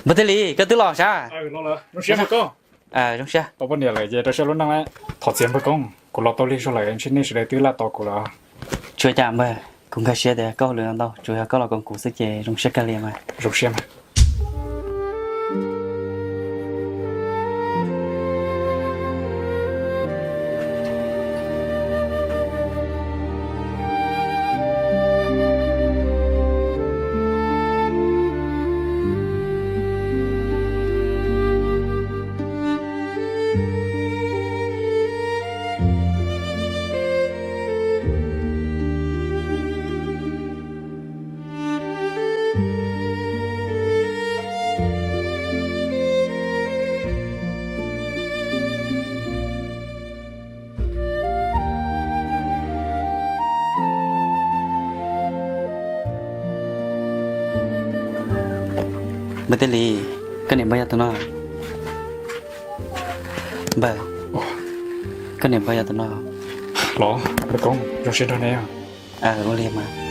Npawg Tij Lis, koj twb los sav? Zoo siab. Tau poj niam lawm ces rau siab lub neej lawm. Thov txim npawg Koob, kuv los tau lig zog lawm, ntshe nej sawv daws twb laj tos kuv lawm. Tsis ua cas npawg, kuv nkag siab tias koj hauj lwm ntau, tsuas yog koj los koom kuv xwb ces zoo siab kawg li mas. Zoo siab mas. Npawg Tij Lis, koj niam npawg yog tus no. Npawg, koj niam npawg yog tus no. Los, npawg Koob, zoo siab nrog nej. Ua li mas.